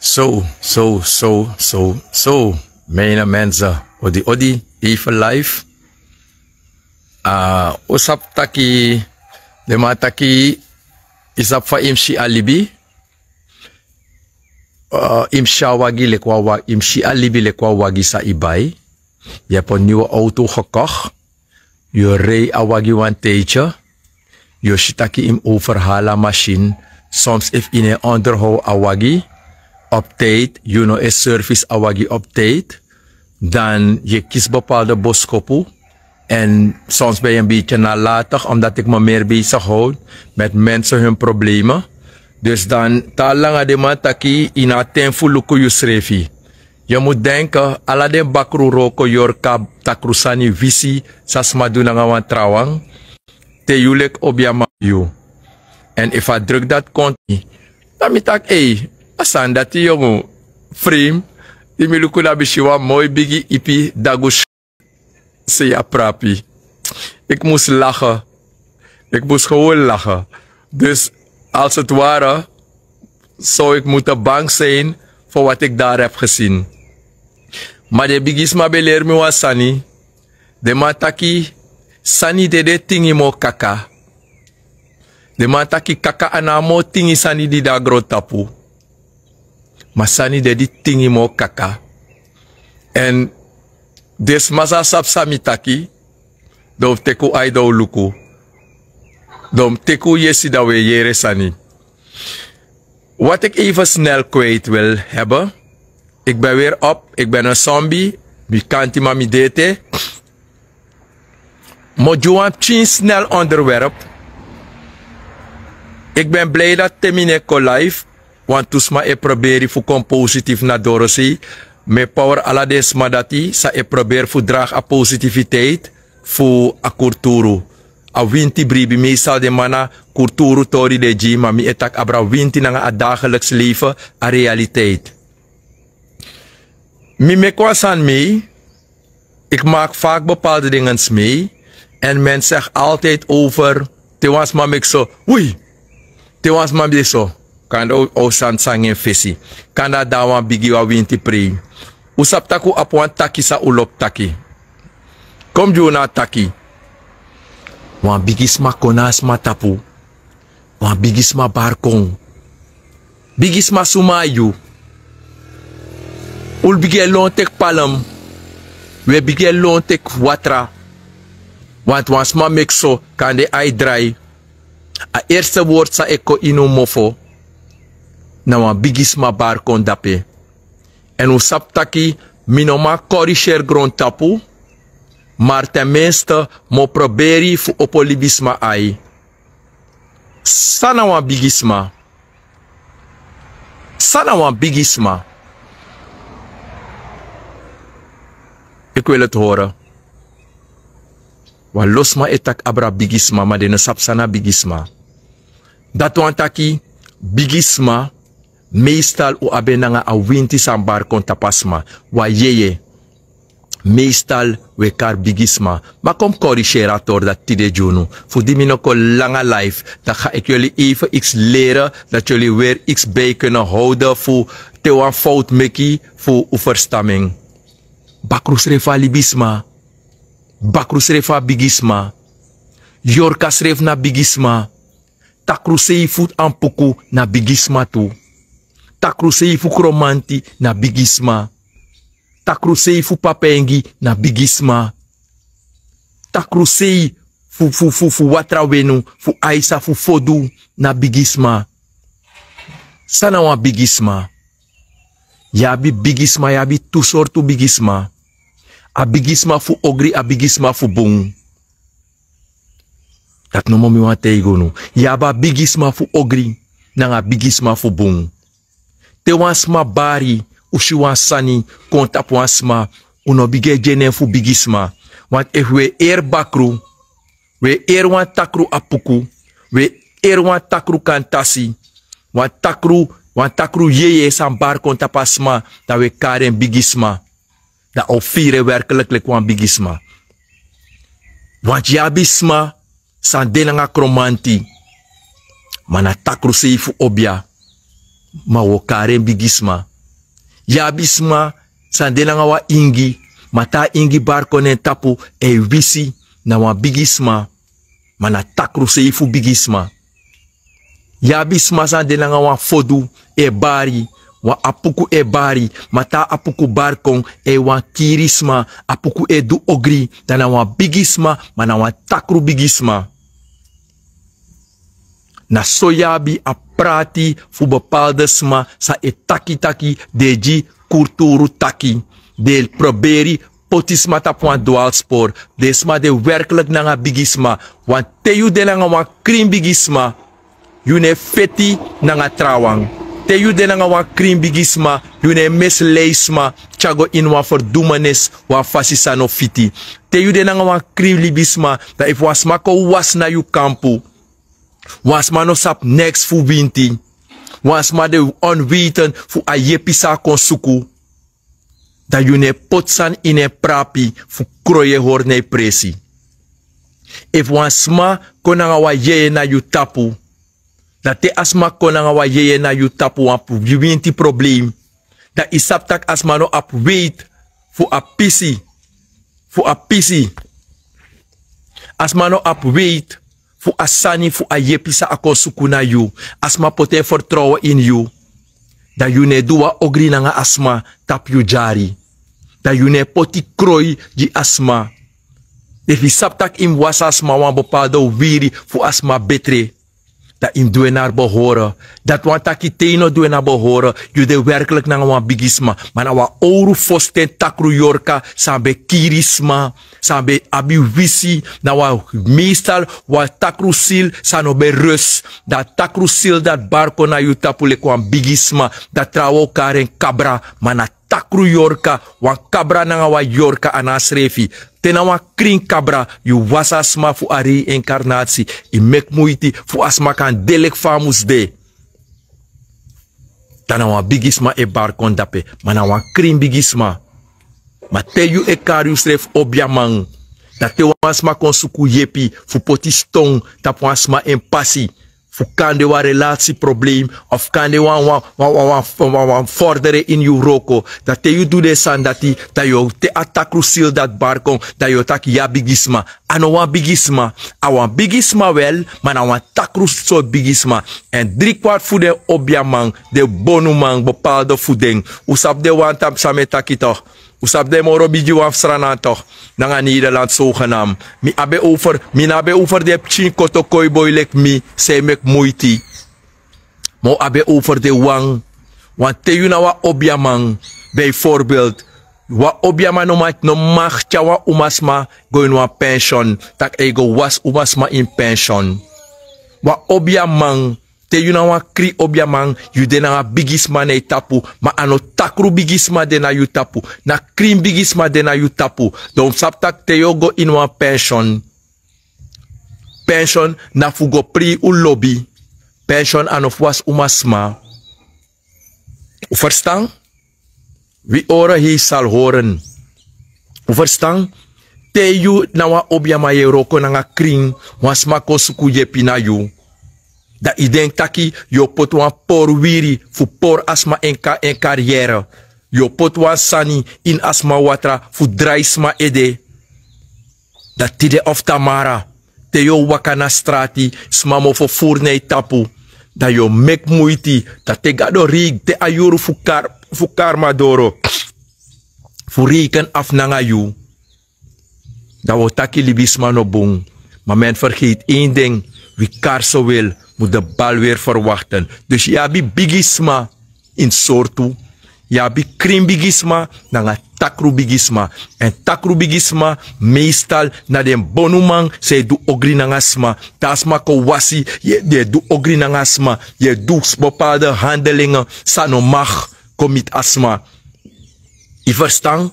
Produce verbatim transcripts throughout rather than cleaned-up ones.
So, so, so, so, so. Mijne mensen, odi, odi, even live. Ah, u sabi taki, den man taki, i sabi fa i mus si a libi. Ah, i mus si a wagi leki wan wa-, i mus si a libi leki wan wagi san i bai. Yu heb een nieuwe auto gekocht. Yu rij a wagi wan tijdje. Yu si taki i mus overhaal a machine. Soms efu i no e onderhoud a wagi op tijd, yu no e service a wagi op tijd, dan yu e kisi bepaalde boskopu. En soms ben je een beetje nalatig, omdat ik me meer bezighoud met mensen hun problemen. Dus dan, te a langa den man taki, i no abi ten fu luku yusrefi. Yu mu denki, ala den bakru wroko, yorka, takru sani, wisi san sma du nanga wan trawan, te yu leki obiaman yu. Èn efu a druk dati kon, dan mi taki, ei, a sani dati yu mu frame. Di mi luku, dan mi si wan moi bigi ipi dagu sei a prapi. Ik moest lachen. Ik moest gewoon lachen. Dus als het ware zou ik moeten bang zijn voor wat ik daar heb gezien. Ma den bigisma ben leri mi wan sani. Den man taki, sani dede tingi moo kaka. Den man taki kaka a no a moo tingi sani di de na grontapu. Ma sani de di tingi moo kaka. Èn den sma san sabi san mi taki, dan un mus teki un ain dan un luku. Dan un mus teki un yesi dan un e yere sani. Wat ik even snel kwijt wil hebben. Ik ben weer op, ik ben een zombie. Mi kanti ma mi de ete. Mi o gi wan pikin snel onderwerp. Ik ben blij dat te mi no e kon live, want tu sma e proberi fu kon positief na dorosei. Mi e power ala den sma dati san e proberi fu draag a positiviteit fu a kulturu. A winti bribi, meestal den man na kulturu tori den e gi, ma mi e taki abra winti nanga a dagelijks leven, a realiteit. Mi meki wan sani mee. Ik maak vaak bepaalde dingen mee. En men zegt altijd over, te wan sma meki so, wi. Te wan sma meki so. Kande o, o sani san nanga en fesi. Kande a de na wan bigi wan winti prei. Un sabi taki un abi wan taki san un lobi taki. Kon mi gi unu a taki. Wan bigisma kon na a sma tapu. Wan bigisma bari kon. Bigisma, suma na yu? Un bigin e lon teki palm. Un e bigin e lon teki watra. Want wan sma meki so, kande ai drai. A eerste woord san e kon ini un mofo, na wan bigisma bari kon dape. Èn un sabi taki mi no man corrigeer grontapu, maar ten minste mi o proberi fu opo libisma ai. San na wan bigisma? San na wan bigisma? Ik wil het horen. Wan lo sma e taki abra bigisma, ma den no sabi san na bigisma. Dati wani taki, bigisma, meestal un abi en nanga a winti san bari kon tapu a sma. Wan yeye. Meestal un e kari bigisma. Ma kon mi corrigeer a tori dati tide gi unu. Fu di mi no kon langa live, dan ga ik jullie even iets leren, dat jullie weer iets bij kunnen houden fu te wan fout meki fu un verstaming. Bakru srefi a libisma. Bakru srefi a bigisma. Yorka srefi na bigisma. Takrusei fu Ampuku na bigisma tu. Takrusei fu Kromanti na bigisma. Takrusei fu Papengi na bigisma. Takrusei fu, fu, fu, fu Watrawenu, fu Aisa, fu Fodu na bigisma. San na wan bigisma? Yu abi bigisma, yu abi tu sortu bigisma. A bigisma fu ogri, a bigisma fu bun. Dati nomo mi wani taigi unu. Yu abi a bigisma fu ogri, nanga a bigisma fu bun. Te wan sma bari, un si wan sani kon tapu wan sma, un no bigin e gi en nen fu bigisma. Want efu un e eri bakru, un e eri wan takru Ampuku, un e eri wan takru Kantasi, wan takru, wan takru yeye san bari kon tapu a sma, dan un e kari en bigisma. Dan a o firi en werkelijk leki wan bigisma. Want yu abi sma san de nanga Kromanti, ma na takrusei fu obia, ma un o kari en bigisma. Yu abi sma san de nanga wan ingi, ma te a ingi bari kon na en tapu, a e wisi. Na wan bigi sma, ma na takru sei fu bigi sma. Yu abi sma san de nanga wan fodu e bari, wan apuku e bari, ma te a apuku bari kon, a e wani kiri sma. Apuku e du ogri, dan na wan bigi sma, ma na wan takru bigi sma. Na so yu abi a prati fu bepaalde sma san e taki taki den e gi kulturu taki, den e pruberi poti sma tapu wan dwalspor. Den sma de werkelijk nanga bigi sma. Want te yu de nanga wan krin bigi sma, yu no e feti nanga trawan. Te yu de nanga wan krin bigi sma, yu no e mislei sma tyari go ini wan ferdumenis, wan fasi san no fiti. Te yu de nanga wan krin libisma, dan efu wan sma kon wasi na yu kampu, wan sma no sabi neks fu winti, wan sma de onweten fu a yepi san a kon suku, dan yu no e poti sani ini en prapi fu kroi en hori na en presi. Efu wan sma kon nanga wan yeye na yu tapu, dan te a sma kon nanga wan yeye na yu tapu, wan winti problem, dan yu sabi tak' a sma no abi weit fu a pisi, fu a pisi. A sma no abi weit fu a sani fu a yepi san a kon suku na yu. A sma poti en fertrouwen ini yu. Dan yu no e du wan ogri nanga a sma tapu yu dyari. Dan yu no e poti kroi gi a sma. Efu yu sabi tak' yu mus wasi a sma wan bepaalde wiri fu a sma betre, dan yu mus du en na behore. Dati wani taki te yu no du en na behore, yu de werkelijk nanga wan bigi sma. Ma na wan owru fosten takru yorka san ben kiri sma, san ben abi wisi, na wan meestal wan takru sil san no ben rus. Dan a takru sil dati bari kon na yu tapu leki wan bigi sma. Dan trawan o kari en kabra, ma na takru yorka. Wan kabra nanga wan yorka a no a srefi. Te na wan krin kabra, yu wasi a sma fu a reincarnatie, yu meki muiti fu a sma kan de leki fa a mus de. Dan na wan bigi sma e bari kon dape, ma na wan krin bigi sma. Ma te yu e kari yusrefi obiaman, dan te wan sma kon suku yepi fu poti ston tapu wan sma en pasi, fu kande wan relatieprobleem, of kande wan, wan, wan, wan, wan, wan, wan vorderen ini yu wroko, dan te yu du den sani dati, dan yu o, te a takru sil dati bari kon, dan yu o taki yu a bigi sma. A no wan bigi sma. A wan bigi sma wel, ma na wan takru sortu bigi sma. Èn dri kwart fu den obiaman, den bonuman, bepaalde fu den, un sabi den wan tapu san mi e taki toch. Un sabi den moro bigi wan fu Sranan toch, nanga Nederland zogenaamd. Mi abi en over, mi no abi en over den pikin koto koiboi leki mi san e meki muiti. Ma un abi en over den wan, want te yu na wan obiaman, bijvoorbeeld, wan obiaman no mag, no mag tyari wan umasma go ini wan pension, tak' a e go wasi umasma ini pension. Wan obiaman, te yu na wan krin obiaman, yu de nanga bigisma na yu tapu, ma a no takru bigisma de na yu tapu, na krin bigisma de na yu tapu. Dan un sabi tak' te yu o go ini wan pension, pension na fu go prei un lobi. Pension a no fu wasi umasma. Un ferstan? Wi oro hei sal horen. Un ferstan? Te yu na wan obiaman, yu e wroko nanga krin, wan sma kon suku yepi na yu, dan yu denki taki yu o poti wan pori wiri fu pori a sma en ka, en kariyere. Yu o poti wan sani ini a sma watra fu drai sma ede. Dan tide of tamara, te yu o waka na strati, sma mofo furu na yu tapu, dan yu o meki muiti. Dan te Gado reik-, te a yuru fu kar-, fu karma doro fu reiken afu nanga yu, dan wi o taki libisma no bun. Ma men fergeiti en ding, wi karso wil, mus de bal weer verwachten. Dus yu abi bigisma ini sortu, yu abi krin bigisma nanga takru bigisma. Èn takru bigisma meestal na den bonuman san e du ogri nanga sma. Te a sma kon wasi, yu e, yu e du ogri nanga sma, yu e du bepaalde handelingen san no mag kon miti a sma. Yu ferstan?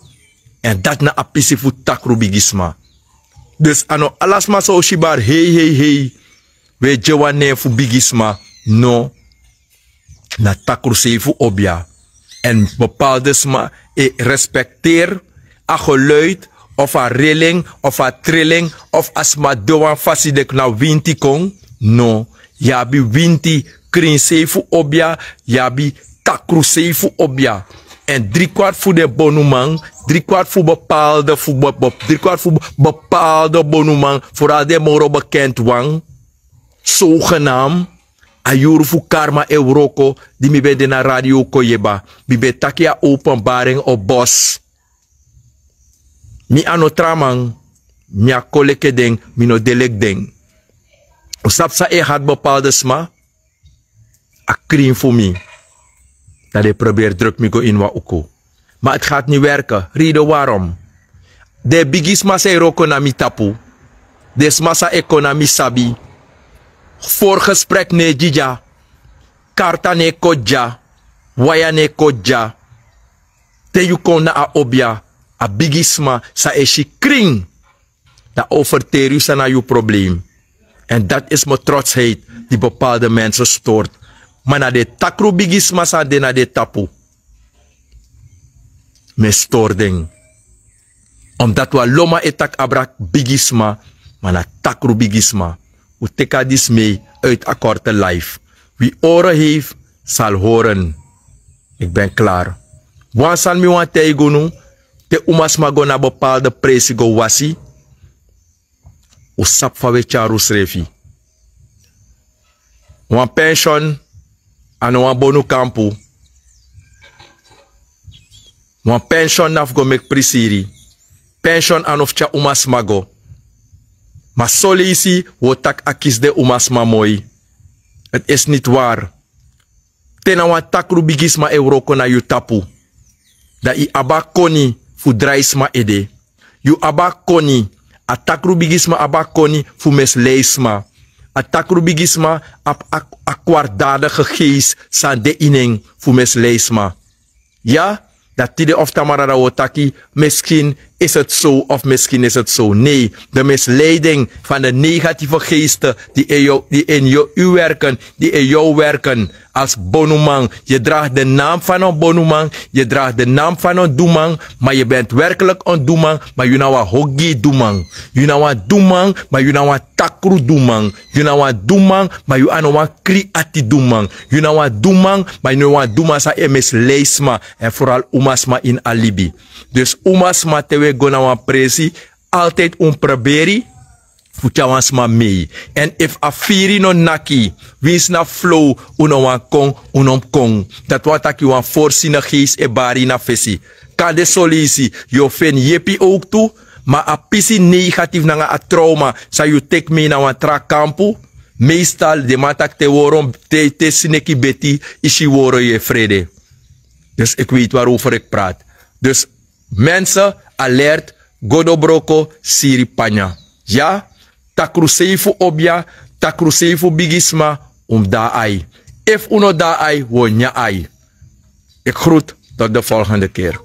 Èn dati na a pisi fu takru bigisma. Dus a no ala sma san un si bari hei, hei, hei, wi e gi en wan nen fu bigisma. No, na takru sei fu obia. Èn bepaalde sma e respekteri a geluid of a rilling of a trilling of a sma de wan fasi leki na winti kon. No, yu abi winti krin sei fu obia, yu abi takru sei fu obia. Èn dri kwart fu den bonuman, dri kwart fu bepaalde fu be- be- dri kwart fu be- bepaalde bonuman, foral den moro bekend wan, sogenam, a yuru fu karma e wroko. Di mi ben de na radio koyeba, mi ben taki a openbaring o bos. Mi a no tra man. Mi a kon leki den, mi no de leki den. Un sabi san e hati bepaalde sma? A krin fu mi. Dan den proberi druku mi go ini wan uku. Ma eti hati ni werke, ride warom. Den bigisma san e wroko na mi tapu, den sma san e kon na mi sabi, forgesprek no e gi dya, karta no e koti dya, waya no e koti dya. Te yu kon na a obi ya, a bigisma san e si krin, dan overteri yu san na yu probleem. Èn dati isi mi trotsheid, di bepaalde mensen stort. Ma na den takru bigisma san de na den tapu, mi e stori den. Omdati wan lonman e taki abra bigisma, ma na takru bigisma. Un teki a dismei uit a korte life. Wi oro heifi sal horen. Iki ben klari. Wan sani mi wani taigi unu. Te umasma go na bepaalde presi go wasi, un sabi fa un e tyari unsrefi. Wan pension a no wan bonu kampu. Wan pension na fu go meki prisiri. Pension a no fu tyari umasma go. Ma soleisi un o taki a kisi den umasma moi. Eti esi niti wari. Te na wan takru bigisma e wroko na yu tapu, dan yu abi a koni fu drai sma ede. Yu abi a koni. A takru bigisma abi a koni fu mislei sma. A takru bigisma abi a kwartdadigi geisi san de ini en fu mislei sma. Ya, dan tide of tamara dan wi o taki, miskin is eti so of miskin is eti so. Nei, de misleiding fan de negatieve geiste di in yu werken, di in yu werken. Als bonuman, yu dragi de nam fan en bonuman, yu dragi de nam fan en duman. Ma yu bent werkelik en duman, ma yu na wan hogi duman. Yu na wan duman, ma yu na wan takru duman. Yu na wan duman, ma yu a no wan kri ati duman. Yu na wan duman, ma yu na wan duman san e mislei sma. Èn foral umasma ini a libi. Dus umasma te un e go na wan presi, altidi un mus proberi fu tyari wan sma mei. Èn efu a firi no naki, winsi na flow un no wani kon, un no mus kon. Dati wani taki wan forsine geisi e bari yu na fesi. Kan de soleisi yu o feni yepi owktu. Ma a pisi negatifu nanga a trauma san yu teki mei na wan tra kampu. Meistal den man taki te woro te sineki beti, yu si woro yu e frede. Dus iki weiti wari un fu reki prati. Dus, mense, alert. Godo broko siri panya. Ya. Takrusei fu obia, takrusei fu bigisma. Un mus dai ai. Efu un no dai ai, un o nyan ai. Iki grutu. Tot de volgende keri.